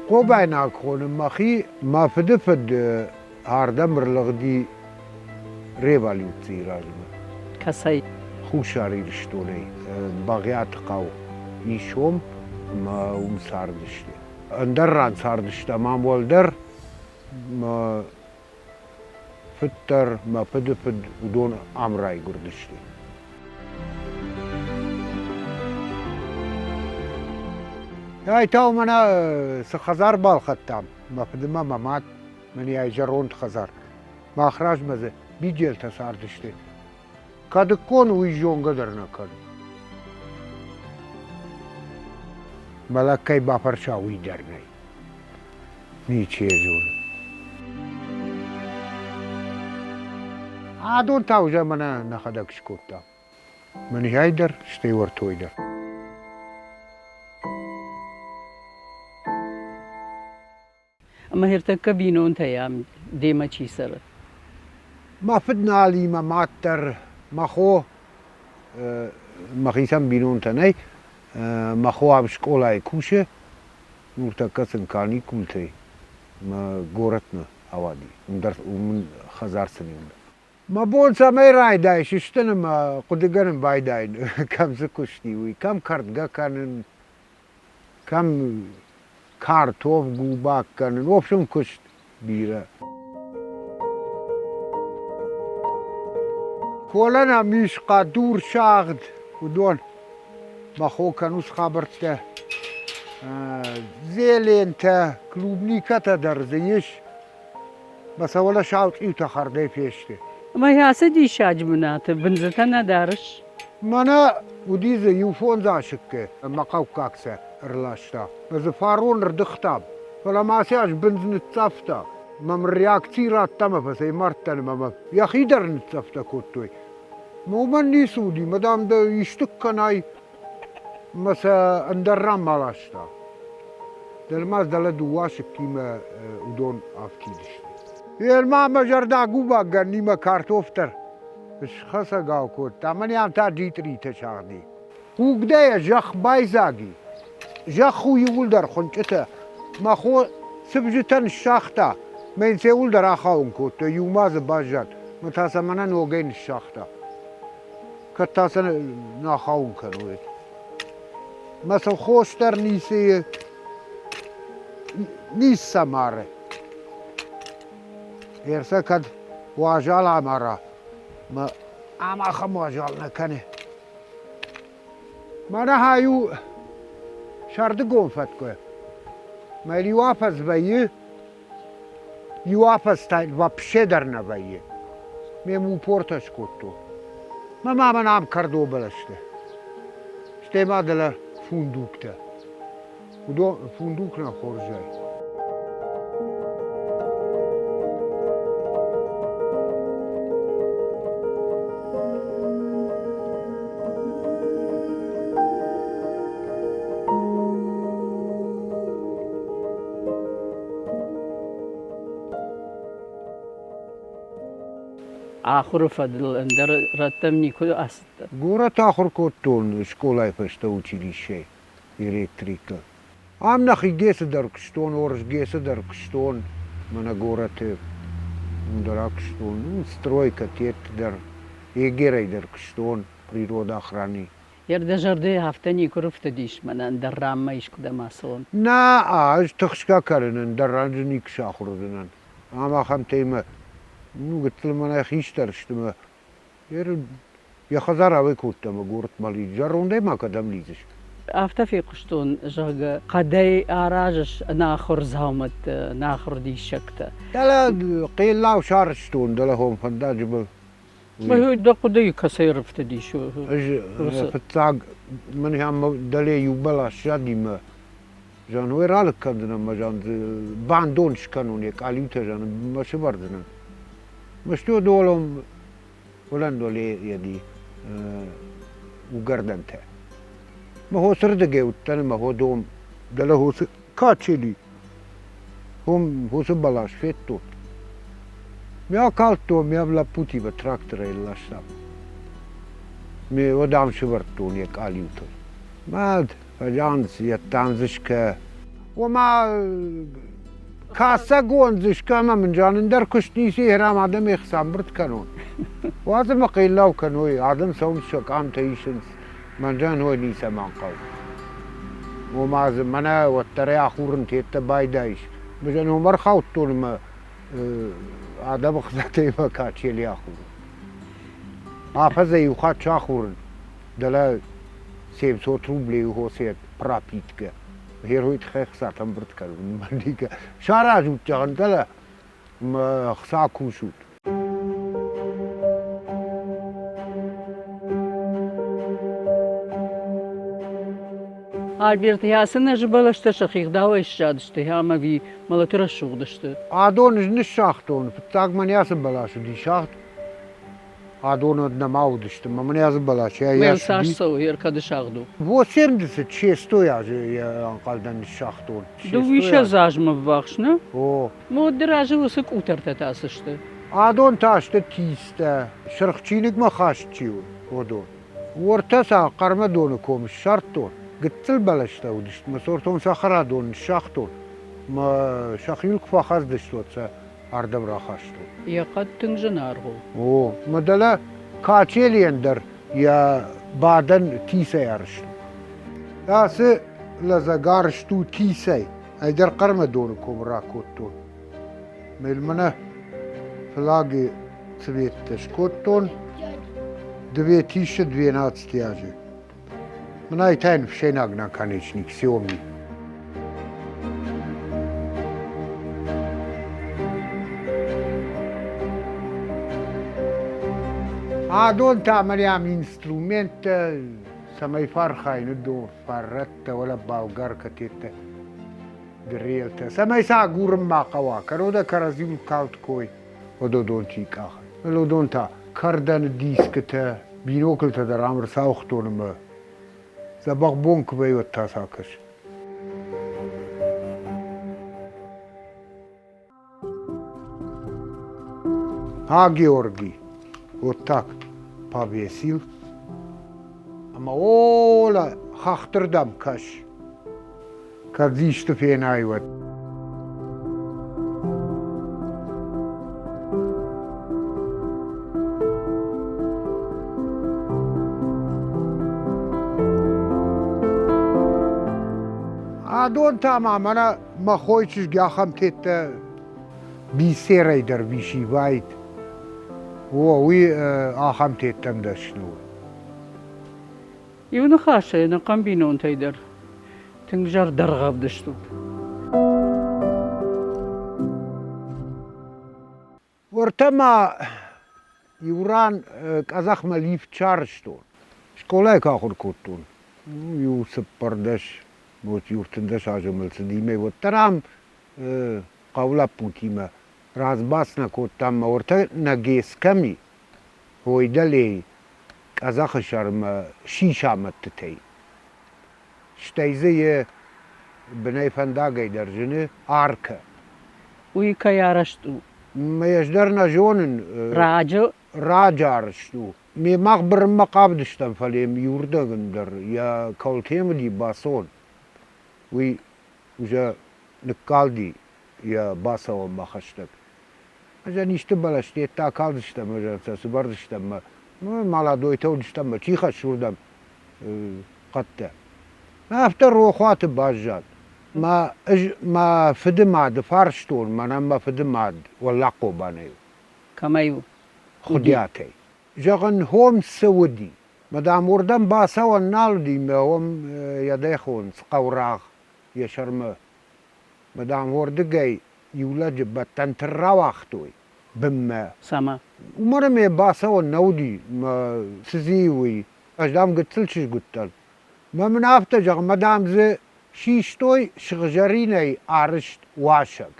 Хъобайнаг хонын мӕхи. Мӕ фыдыфыд ардӕм ӕрлыгъди революцийы размӕ. Кӕцӕй? Хуссар Ирыстонӕй. Бӕгъиаты хъӕу ис уым, ӕмӕ уым цардысты. Ӕндӕр ран цардыстӕм ам уӕлдӕр. Мӕ фыд дӕр, мӕ фыдыфыд, уыдон ам райгуырдысты. Ай та мӕнӕ цы хӕдзар балхӕдтам, мӕ фыдымӕ мӕ мад, мӕнӕ ай зӕронд хӕдзар. Мах размӕ дзы биделтӕ цардысты. Кӕдыккон уый зонгӕ дӕр нӕ кӕны. Мӕлӕг кӕй бафӕрса, уый дӕр нӕй. Ничи йӕ зоны. Адон та уже мӕнӕ нӕхӕдӕг скодтам. Мӕнӕй дӕр, стӕй уӕртой дӕр. Ӕмӕ ӕртӕккӕ бинонтӕй ам демӕ чи цӕры? Мӕ фыд нал и, мӕ мад дӕр, мӕ хо, мӕхицӕн бинонтӕ нӕй. Мӕ хо ам скъолайы кусы, нуртӕккӕ сын каникултӕй мӕ горӕтмӕ ауади. Уым дӕр уым хӕдзар сын и. Мӕ бон цӕмӕй райдай сыстын ӕмӕ хъуыдыгӕнын байдайын, кӕм дзы куысти, уый, кӕм кӕрдгӕ кӕнын, кӕм картоф губак кӕнын, в общем, куыст бирӕ. Колӕн ӕм ис хъӕдур сагъд, уыдон мӕ хо кӕнуц хабӕрттӕ. Зелентӕ, клубникӕтӕ дӕр дзы ис. Мӕ сӕ уӕлӕ сау цъиутӕ хӕрдӕй фесты. Ӕмӕ ацы диссаджы бынаты бындзытӕ нӕ дарыс? Мӕнӕ уыди дзы иу фондз асыккы, мӕ хъӕуккаг сӕ ӕрласта. Мӕ дзы фарон ӕрдыгътам, фӕлӕ ма сӕ ӕз бындз ныццавта. Мӕм реакци радта мӕ фӕцӕймардтӕн ӕмӕ мӕ йӕхи дӕр ныццӕфтӕ кодтой. Мӕ уымӕн ницы уыди, мӕ дам дӕ исты кӕнай, мӕ сӕ ӕндӕр ранмӕ ласта. Дӕлӕ дӕлӕ дыууӕ сыккимӕ уыдон афтид сты. Ма мӕ зӕрдӕ губакгӕнимӕ картоф дӕр схӕцӕгау кодта, мӕнӕ ам та джитъритӕ сагъди. Хъугдӕйӕ зӕхх байдзаг и. Зӕхх у иууылдӕр хуынчъытӕ. Мӕ хо цывзытӕ ныссагъта, мӕ йын цӕуылдӕр ахауын кодтой, иу ма дзы баззад, мӕ та сӕ мӕнӕ ногӕй ныссагъта. Кӕд та сӕ нӕ ахауын кӕной. Мӕ сыл хос дӕр ницы ницы сӕ мары. Ерсӕ кӕд уазал амара, мӕ ам ахӕм уазал нӕ кӕны. Мӕнӕ хай у сӕрдыгон фӕткъуы. Мӕ иу афӕдз вӕййы, иу афӕдз та вообще дӕр нӕ вӕййы. Ме упортӕ скодтон. Мӕ ма мӕн ам кӕрдо бӕлӕсты. Стӕй ма дӕлӕ фундуктӕ. Уыдон фундук нӕ хорзӕй. Ахуыры фӕдыл ӕндӕр рӕттӕм никуы ацыдтӕн. Горӕты ахуыр кодтон скъолайы фӕстӕ училищӕйы. Электрикӕ. Ам нӕхи ГЭС-ы дӕр куыстон, Орс ГЭС-ы дӕр куыстон, мӕнӕ горӕты уым дӕр акуыстон, ну, стройкӕ, тетты дӕр, егерӕй дӕр куыстон, природоохраны. Дӕ зӕрдӕ афтӕ никуы рыфтыдис мӕнӕ ӕндӕр ранмӕ искуыдӕм ацӕуын? Нӕ, ӕз тыхсгӕ кӕнын, ӕндӕр ран дзы никуы сахуыр уыдзынӕн. Ам ахӕмтӕй мӕ, ну, гыццыл мӕнӕй хистӕр сты мӕ Йӕ хӕдзар ауӕй кодта ӕмӕ горӕтмӕ лидзы. Зӕрондӕй ма кӕдӕм лидзыс? Афтӕ фехъуыстон, зӕгъгӕ, хъӕдӕй аразыс ӕнахуыр дзаумӕттӕ, ӕнахуыр диссӕгтӕ. Дӕлӕ хъеллау сарӕзтон дӕлӕ хом фӕндаджы был. Дӕ хъуыдыйы кӕцӕй ӕрыфтыдис? Ӕз фыццаг мӕн дӕле иу бӕлас задимӕ зӕгъын, уый ралыг кӕндзынӕн мӕ зӕгъын, бандон скӕнон, йӕ къалиутӕ зӕгъын, мӕ сывӕрдзынӕн. Мыстодолом Улан-Доле еди угӕрдӕнтӕ. Мӕ хосырдыгӕй уыдтӕн ӕмӕ ходом дӕлӕ хосы качели, хом хосы бӕлас федтон. Ме акалдтон, ме лӕппутимӕ тракторӕй ластам. Ме уӕд ам сывӕрдтон йӕ къалиутыл. Мад, фӕзанц, йедтам дзы скӕ. Ома кӕсӕгон дзы скӕ ӕмӕ мын ӕндӕр куыст ницы ерам адӕм ӕхца ӕмбырд кӕнон. Уадз ӕмӕ хъеллау кӕной, адӕм цӕуынц сӕ къамтӕ исынц, мӕнӕн ой ницӕмӕн хъӕуы. Ома дзы мӕнӕ уӕддӕр ахурын теттӕ байдайыс. Мӕ ном ӕрхаудтон ӕмӕ адӕмы хцатӕй мӕ качели ахурын. Афӕдзӕй иу хатт сахурын, дӕлӕ 700 рублей хосет пропитка. Герой тыххӕй хцатӕ ӕмбырд кӕнын. Саразут, зӕгъын, дӕлӕ хца кусут. Альберт, ацы нӕзы бӕлӕстӕ сӕхи гъдауӕй сзадысты ӕмӕ ӕви мӕлӕты рӕсугъд сты? Адон ӕз ныссагътон. Фыццаг мӕнӕ ацы бӕлас уыди сагъд. Адон нӕма уыдысты. Мӕ мӕнӕ ацы бӕлас Мӕн цас цӕуы, ӕркӕды сагъд у? Восемьдесят шестой азы йӕ ӕнхъӕлдӕн ныссагътон. Дыууиссӕдз азмӕ ввахс, нӕ? О. Мод разы уыцы къутӕртӕ та цы сты? Адон та сты тистӕ, сырх чиныгмӕ хаст чи у, уыдон. Уортӕ сӕ Хъӕрмӕдоны комы ссардтон. Гыццыл бӕлӕстӕ уыдысты, мӕ сортон цӕхӕрадон ныссагътон. Мӕ сӕхиуыл куы фӕхӕцыдысты, уӕд сӕ ардӕм рахастон. Йӕ хъӕд тынг зынаргъ у. О, мӕ дӕлӕ Качелийӕн дӕр йӕ бадӕн тисӕй арызт у. Ацы лӕдзӕг арызт у тисӕй. Ӕдӕр Хъӕрмӕдоны комы ракодтон. Мӕнмӕ флагы цветтӕ скодтон 2012 азы. Мӕнӕй та йын фсӕйнаг наконечник Xiaomi. Адон та мӕнӕ инструменттӕ, цӕмӕй фӕархайын, уыдон фӕррӕттӕ, уӕлӕ болгаркӕтеттӕ. Грелтӕ, цӕмӕй сӕ агурын ма хъӕуа, кӕрон кӕрӕдзиуыл калд кой, уыдон чи къахы. Фӕлӕ уыдон та кӕрдӕны дискытӕ, биноклтӕ дӕр ам ӕрцауыгътон ӕмӕ дзӕбӕх бон куы вӕййы, уӕд та сӕ кӕс. А Георгий вот так повесил. Ӕмӕ ола хӕхтырдӕм кӕс. Кӕд исты фенай, уӕд. Адон та ма мӕнӕ мӕ хойы чызг ахӕм теттӕ бисерӕй дӕр висивайд. О, уый ахӕм теттӕм дӕсны у. Иу ныхасӕй, ӕнӕхъӕн бинонтӕй дӕр тынг зӕрдӕргъӕвд стут. Уӕртӕ ма иу ран къӕдзӕхмӕ лифт сарӕзтон. Скъолайы куы ахуыр кодтон, иу цыппӕрдӕс, иу ӕртындӕс азы мыл цыди ӕмӕ уӕддӕр ам хъӕуы лӕппутимӕ разбац нӕ кодтам ӕмӕ уӕртӕ нӕ ГЭС кӕм и, ой дӕлейы къӕдзӕхы сӕрмӕ сисамӕдтытӕй. Стӕй дзы йӕ бынӕй фӕндагӕй дӕр зыны аркӕ. Уый кӕй арӕзт у? Мӕ ӕз дӕр нӕ зонын. Раджы? Раджы арӕзт у. Ме мах бырынмӕ хъавыдыстӕм, фӕлӕ йӕм иуырдӕгын дӕр йӕ кӕуылтӕм уыди бацӕуӕн, уый уже ныккалди йӕ бацӕуӕнмӕ хӕстӕг. Ӕз исты бӕлӕстӕ йедтӕ акалдзыстӕм, ӕз сӕ сывӕрдзыстӕм мӕ маладойтӕ уыдыстӕм мӕ чи хӕссы уырдӕм хъӕдтӕ. Афтӕ рохуаты баззад. Мӕ ӕз мӕ фыды мады фарстон, мӕнӕн мӕ фыды мад Уӕллагхъобанӕй у. Кӕмӕй у? Хуыдиатӕй. Зӕгъын, хом цы уыди? Мадам, уырдӕм бацӕуӕн нал уыди, мӕ уым йӕ дӕ хонынц хъӕурагъ йӕ сӕрмӕ. Мадам, уырдыгӕй иу лӕджы бӕттӕнты рауагътой бынмӕ. Цӕмӕ? Уымӕн ӕмӕ бацӕуӕн нӕ уыди, мӕ цы дзы уый. Ӕз, дам, гыццыл чызг уыдтӕн. Мӕ мын афтӕ зӕгъ, мӕ, дам, дзы систой сыгъзӕринӕй арызт уасӕг.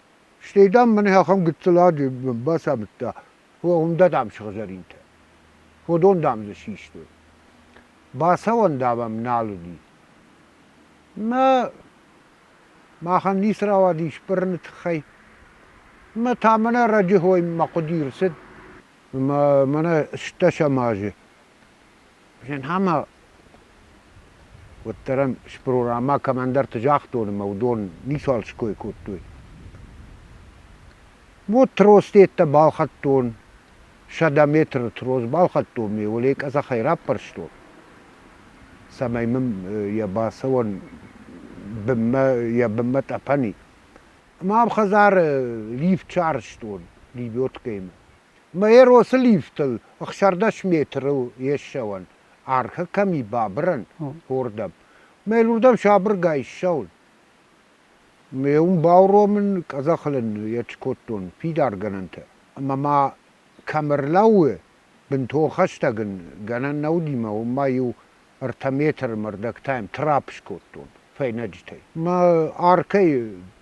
Стӕй, дам, мын ахӕм гыццыл аджы бацамыдта, уым дӕ, дам, сыгъзӕринтӕ. Уыдон, дам, дзы систой. Бацӕуӕн, дам, ӕм нал уыди. Мӕ махӕн ницы рауадис бырыны тыххӕй. Мӕ та мӕнӕ ӕрӕджы хой мӕ хъуыди рцыд. Мӕ мӕнӕ стдӕсӕм азы. Ӕмӕ Уӕддӕр ӕм спрограммӕ кӕмӕндӕрты загътон ӕмӕ уыдон ницуал ской кодтой. Вот тростеттӕ балхӕдтон, 100 метры трос балхӕдтон, ме уӕле къӕдзӕхӕй раппӕрстон, цӕмӕй мын йӕ бацӕуӕн бынмӕ, йӕ бынмӕ тъӕпӕни. Ӕмӕ ам хӕдзары лифт сарӕзтон лебедкӕимӕ. Мӕ Эросы лифтыл 16 метрыл йе ссӕуӕн, архы кӕм и бабырӕн, уырдӕм. Мӕ уырдӕм сабыргай ссӕуын. Мӕ уым бауромын, къӕдзӕхыл ын йӕ скодтон фидаргӕнӕнтӕ. Ӕмӕ ма кӕм ӕрлӕууы, бынтон хӕстӕг ын гӕнӕн нӕ уыди мӕ уым ма иу 3 метры мӕрдӕгтӕм трап скодтон фӕйнӕджытӕй. Мӕ аркӕйы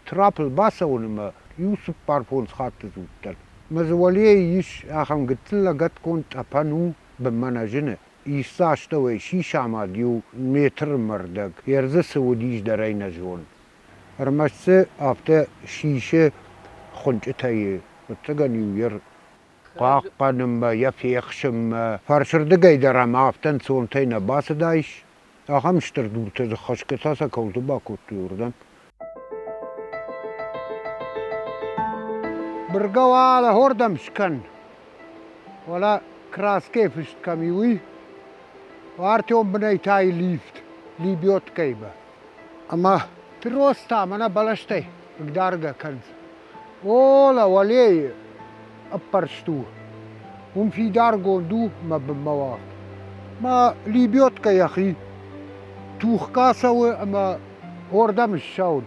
трапыл бацӕуын ӕмӕ иу цыппар-фондз хатты дзудтӕн. Мӕ дзы уӕлейы ис ахӕм гыццыл лӕгӕтгонд тъӕпӕн у, бынмӕ нӕ зыны. Ис дзы астӕуӕй сисамад иу метры мӕрдӕг, ӕрдзы цы уыдис дӕр ӕй нӕ зонын. Ӕрмӕст дзы афтӕ сисы хуынчъытӕй, ӕвӕццӕгӕн-иу йе хъахъхъӕнынмӕ, йӕ фехсынмӕ. Фӕрсырдыгӕй дӕр ӕм афтӕ ӕнцонтӕй нӕ бацыдаис. Ахӕм стыр дуртӕ дзы хӕсгӕ та сӕ кӕуылты бакодтой уырдӕм. Быргӕ уӕлӕ хордӕм скӕн, уӕлӕ краскӕй фыст кӕм и, уый. Артем бынӕй та и лифт, лебедкӕимӕ. Ӕмӕ трос та мӕнӕ бӕлӕстӕй хъыгдаргӕ кӕнынц. Ола, уӕлейы ӕппӕрст у. Уым фидаргонд у мӕ бынмӕ уагъд. Мӕ лебедкӕ йӕхи тухгӕ цӕуы ӕмӕ уордӕм ссӕуын,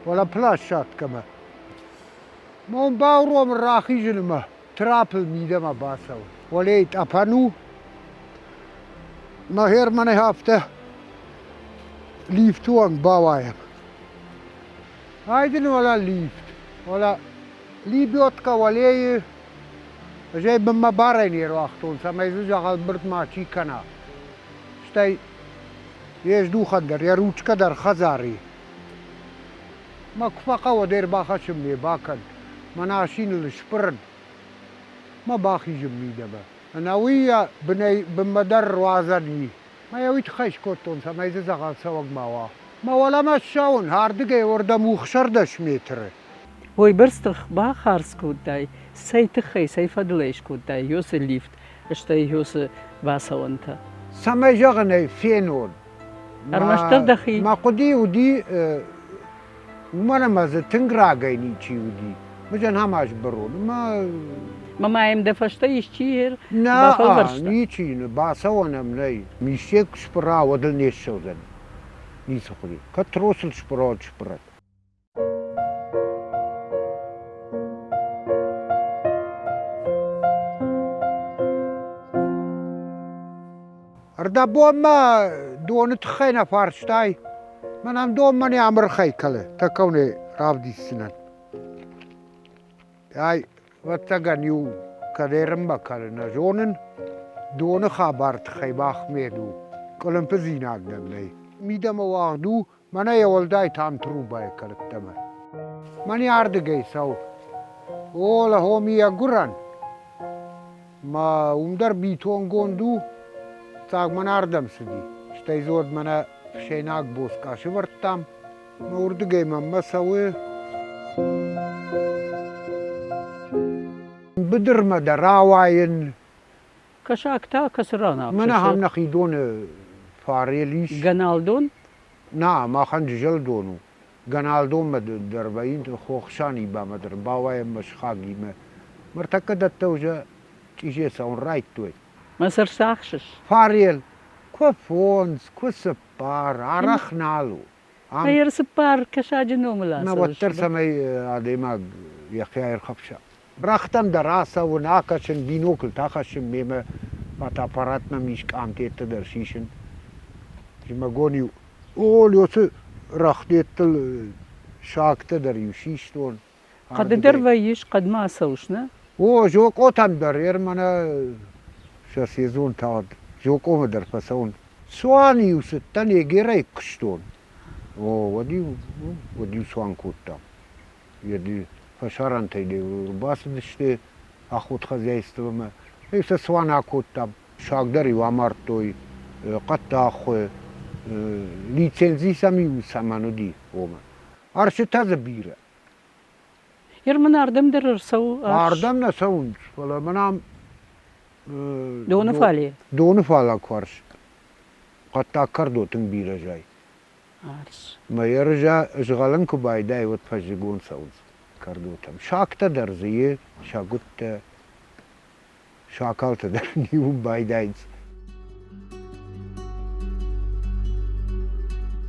фӕлӕ площадкӕмӕ. Мӕ уым бауромын рахизын ӕмӕ трапыл мидӕмӕ бацӕуын. Уӕлейы тъӕпӕн у. Мӕ Германӕй афтӕ лифты онг бауайӕм. Ай дын уӕлӕ лифт, уӕлӕ лебедка уӕлейы ӕз ӕй бынмӕ барӕй не руагътон, цӕмӕй дзы дзӕгъӕлбырд мачи кӕна. Стӕй йе здухӕн дӕр, йӕ ручкӕ дӕр хӕдзары и. Мӕ куы фӕхъӕуа, де рбахӕссын ме бакӕн, мӕнӕ асиныл сбырын, мӕ бахизын мидӕмӕ. Ӕнӕуый йӕ бынӕй бынмӕ дӕр руадзӕн и. Мӕ йӕ уый тыххӕй скодтон, цӕмӕй дзы дзӕгъӕл цӕуӕг ма уа. Мӕ уӕлӕмӕ ссӕуын, ардыгӕй уырдӕм у 16 метры. Уойбӕрц тых бахардз кодтай, цӕй тыххӕй, цӕй фӕдыл ӕй скодтай уыцы лифт, стӕй уыцы бацӕуӕнтӕ? Цӕмӕй зӕгъын ӕй, фенон. Ӕрмӕстдӕр дӕхи? Мӕ хъуыдыйы уыди, уымӕн ӕмӕ дзы тынг рагӕй ничи уыди. Мызӕн ӕм азбырон. Ӕмӕ Ма ма йӕм дӕ фӕстӕ исчи Нӕ, бафӕлвӕрста? ничи, бацӕуӕн ӕм нӕй. Миссе куы сбыра, уӕд ыл не ссӕудзӕн. Ницы хуыди. Кӕд тросыл сбыра, уӕд сбырӕд. Ӕрдӕбонмӕ доны тыххӕй нӕ фарстай. Мӕнӕн дон мӕ не ӕмырхӕй кӕлы, тӕккӕ уын равдисдзынӕн. Ай, ӕвӕццӕгӕн, иу кӕдерынмӕ кӕлы нӕ зонын. Доны хабар тыххӕй махмед у, къуылымпыдзинад нӕм нӕй. Мидӕмӕ уагъд у, мӕнӕ йӕ уӕлдай там трубайы кӕлттӕмӕ. Мӕн ардыгӕй цӕуы. О, хоми ӕгуырӕн. Ма уым дӕр битонгонд у, цаг мӕн ардӕм цыди. Стӕй дзы уӕд мӕнӕ фсӕйнаг боцкъа сӕвӕрдтам. Мӕ уырдыгӕй мӕнмӕ цӕуы. Быдырмӕ дӕр ауайын. Кӕсаг та кӕцы ран ахсы? Мӕнӕ ахӕм нӕхи доны фарел ис. Гӕналдон? Нӕ, махӕн Джызӕлдон у. Гӕналдонмӕ дӕр вӕййынц хохсанибамӕ дӕр бауайӕм мӕ сыхагимӕ. Ныртӕккӕ дӕттӕ уже чъизе цӕуын райдтой. Мӕ сӕр сахсыс? Фарел, куы фондз, куы цыппар, арӕх нал у. Ам... Цыппар кӕсаджы номыл ацӕуыс? Уӕддӕр цӕмӕй адӕймаг йӕхи аирхӕфса. Рӕгътӕм дӕр ацӕуын, акӕсын, биноклтӕ ахӕссын мемӕ, фотоаппарат мӕм ис, къамтеттӕ дӕр сисын. Зымӕгон-иу о, уыцы рӕгътеттыл сагтӕ дӕр-иу систон. Хъӕды дӕр вӕййыс, хъӕдмӕ ацӕуыс, нӕ? О, зокъотӕм дӕр, ер мӕнӕ сӕ сезон тагъд зокъомӕ дӕр фӕцӕуын. Цуаны-иу цыдтӕн, егерӕй куыстон. О, уӕд-иу, уӕд-иу цуан кодтам. Фӕсарӕнтӕй ӕрбацыдысты охотхозяйствомӕ. Сӕ цуан акодтам. Саг дӕр-иу амардтой, хъӕддаг хуы. Лицензи сӕм-иу цӕмӕн уыди, уымӕ. Ӕрсытӕ дзы бирӕ. Ер мын ардӕм дӕр ӕрцӕуы арс. Ардӕм нӕ цӕуынц, фӕлӕ мын ам Доны фале? Доны фаллаг фарс хъӕддаг кӕрдо тынг бирӕ зайы. Арс. Мӕ ерызӕ згъӕлын куы байдайы, уӕд фӕззыгон цӕуынц кӕрдотӕм. Сагтӕ дӕр дзы и, сӕгуыттӕ, Сакалтӕ дӕр ниуын байдайынц.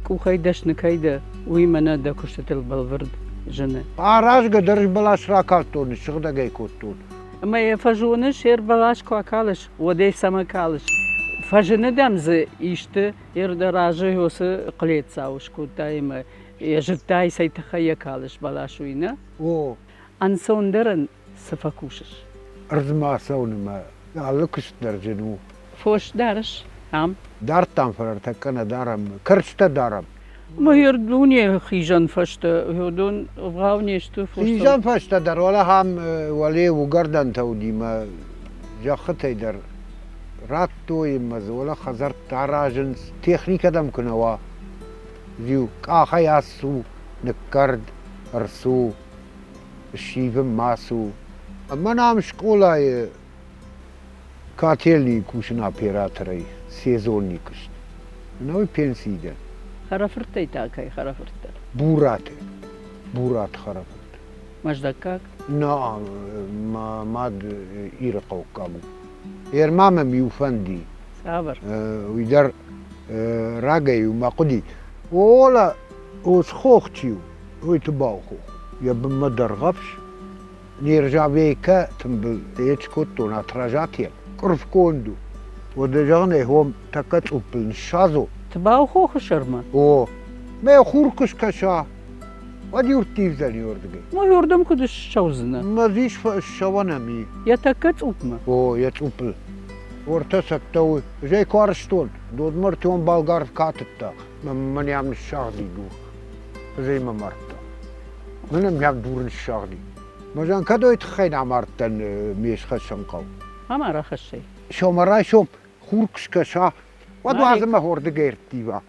Къухӕй дӕсны кӕй дӕ, уый мӕнӕ дӕ куыстытыл бӕлвырд зыны. Аразгӕ дӕр бӕлас ракалдтон, ссыгъдӕг ӕй кодтон. Ӕмӕ йӕ фӕзоныс, ӕр бӕлас куы акалыс, уӕд ӕй цӕмӕ калыс? Фӕзыны дӕм дзы исты, ӕр дӕ разы уыцы хълецау скодтай ӕмӕ йӕ зыдтай, цӕй тыххӕй йӕ калыс бӕлас, уый, нӕ? О. Ӕнцондӕрӕн цы фӕкусыс? Ӕрдзмӕ ацӕуынмӕ алы куыст дӕр зын у. Фос дарыс ам? Дардтам, фӕлӕ ӕртӕккӕ нӕ дарӕм, кӕрчытӕ дарӕм. Мӕ дуне хизӕн фӕстӕ, уыдон ӕвгъау не сты фос. Хизӕн фӕстӕ дӕр уӕлӕ ахӕм уӕле уыгӕрдӕнтӕ уыди мӕ зӕххытӕй дӕр радтой ӕмӕ дзы уӕлӕ хӕдзӕрттӕ аразынц. Техникӕ дӕм куы нӕ уа, иу къахӕй ацу, ныккӕрд, ӕрцу. ссивын ма цу. Мӕн ам скъолайы котельныйы кусын операторӕй сезонный куыст. Ӕнӕуый пенсийы дӕн. Хӕрӕфырттӕй та кӕй хӕрӕфырттӕ? Бураты. Бураты хӕрӕфырт. Мӕздӕггаг? Нӕ, мӕ мад Ирыхъӕуккаг у. Ерма мӕм иу фӕнди. Цавӕр? Уый дӕр рагӕй мӕ хъуыди. Ола, хох чи у, уый Тыбау хох. Йӕ бынмӕ дӕргъӕвс, нержавейкӕ тымбыл йе скодтон отражатель, къуырфгонд у. Уӕдӕ зӕгъын ӕй хом тӕккӕ цъуппыл ныссадзон. Тыбау хохы сӕрмӕ? О, мӕ хур куы скӕса, уӕд иу рттивдзӕни уырдыгӕй. Мӕ уырдӕм куыд ссӕудзынӕ? Мӕ дзы ссӕуӕн ӕм и. Йӕ тӕккӕ цъупмӕ? О, йӕ цъуппыл. Уӕртӕ цӕттӕ у. Ӕз ӕй куы арызтон, донмӕ ӕртион балгард куы атыдта, мӕн ӕм ныссагъди дур. Ӕз ӕй мӕ мардта. Мӕн ӕм дур ныссагъди. Мӕ кӕд уый тыххӕй нӕ амардтӕн ме схӕссӕн хъӕу. Ама рахӕссай. Сӕумӕрайсом хур куы скӕса, уӕд уадзы мӕ хордыгӕй ӕрттива.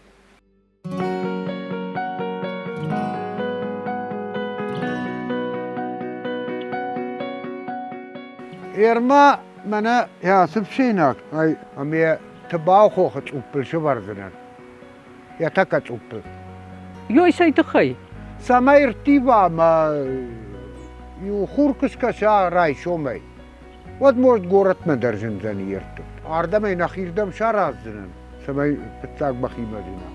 Ерма мӕнӕ ацы фсӕйнаг ай ӕмӕ Тыбау хохы цъуппыл сӕвӕрдзынӕн. Йӕ тӕккӕ цъуппыл. Ёй цӕй тыххӕй? Цӕмӕй ӕрттива ӕмӕ иу хур куы скӕса райсомӕй, уӕд может горӕтмӕ дӕр зындзӕни ӕрттывд. Ардӕм ӕй нӕхирдӕм сараздзынӕн, цӕмӕй фыццаг мӕхимӕ зына.